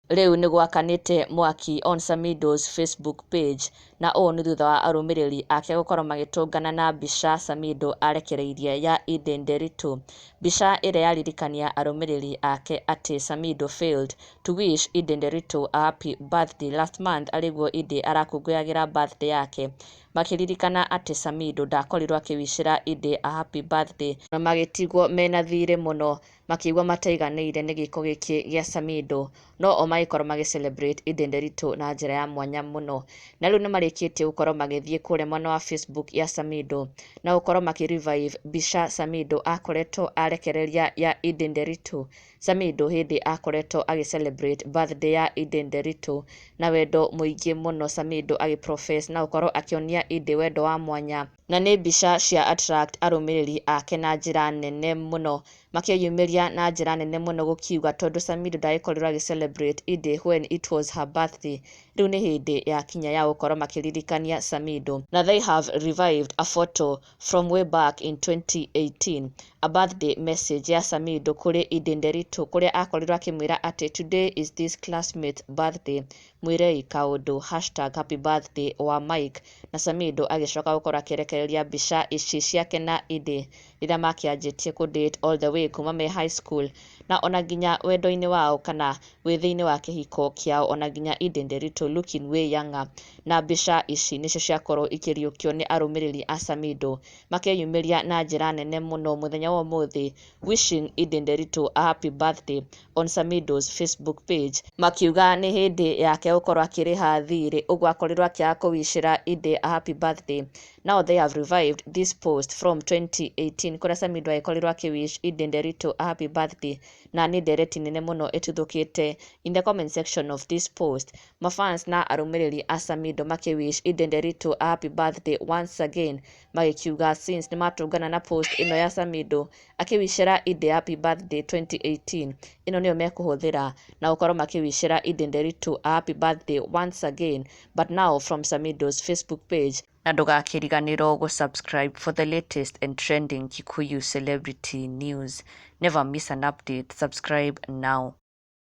Rĩu nĩ gwakanĩte mwaki on Samidoh's Facebook page, na ũũ nĩ thutha wa arũmĩrĩri ake gũkorwo magĩtũngana na mbica Samidoh arekereirie ya Eden Nderitu. Mbica ĩrĩa yaririkania arũmĩrĩri ake atĩ Samidoh failed to wish Eden Nderitu a happy birthday last month, arĩguo Eden arakũngũyagĩra birthday yake, makĩririkana atĩ Samidoh ndakorirwo akĩwicĩra Eden a happy birthday, na magĩtigwo mena thirĩ mũno, makĩigua mataiganĩire nĩ gĩko gĩkĩ gĩa Samidoh, no o magĩkorwo magĩ celebrate Eden Nderitu na njĩra ya mwanya mũno. Na rĩu nĩ marĩkĩtie gũkorwo magĩthiĩ kũrĩa mwena wa Facebook ya Samidoh na gũkorwo makĩ revive mbica Samidoh akoretwo arekereria ya Eden Nderitu. Samidoh hĩndĩ akoretwo agĩ celebrate birthday ya Eden Nderitu na wendo mũingĩ mũno, Samidoh agĩ profess na gũkorwo akĩonia Eden wendo wa mwanya, na nĩ mbica cia attract arũmĩrĩri ake na njĩra nene mũno, makĩyumĩria na njĩra nene mũno gũkiuga tondũ Samidoh ndagĩkorirwo agĩ celebrate Eden when it was her birthday, rĩu nĩ hĩndĩ yakinya ya gũkorwo makĩririkania Samidoh. Na they have revived a photo from way back in 2018, a birthday message ya Samidoh kũrĩ Eden Nderitu, kũrĩa akorirwo akĩmwĩra atĩ, "Today is this classmate's birthday, mwĩrei kaũndũ, #HappyBirthday wa Mike." Na Samidoh agĩcoka gũkorwo akĩrekereria mbica ici ciake na Eden rĩrĩa makĩanjĩtie kũ date all the way kuma me high school, na ona nginya wendo-inĩ wao kana wĩthĩ-inĩ wa kĩhiko kĩao, ona nginya Eden Nderitu looking way younger. Na mbica ici nĩcio ciakorwo ikĩriũkio nĩ arũmĩrĩri a Samidoh, makeyumĩria na njĩra nene mũno mũthenya wa ũmũthĩ, wishing Eden Nderitu a happy birthday on Samidoh's Facebook page, makiuga nĩ hĩndĩ yake gũkorwo akĩrĩha thirĩ ũguo akorirwo akĩaga kũwicĩra Eden a happy birthday. Now they have revived this post from 2018, kũrĩa Samidoh agĩkorirwo akĩwish Eden Nderitu a happy birthday, na nĩ ndereti nene mũno ĩtuthũkĩte in the comment section of this post, mafans na arũmĩrĩri a Samidoh makĩwish Eden Nderitu a happy birthday once again, magĩkiuga since nĩmatũngana na post ĩno ya Samidoh akĩwicĩra Eden happy birthday 2018, ĩno nĩyo mekũhũthĩra na gũkorwo makĩwicĩra Eden Nderitu a happy birthday once again, but now from Samidoh's Facebook page. Na ndũgakĩriganĩrwo gũ-subscribe for the latest and trending Kikuyu celebrity news. Never miss an update. Subscribe now.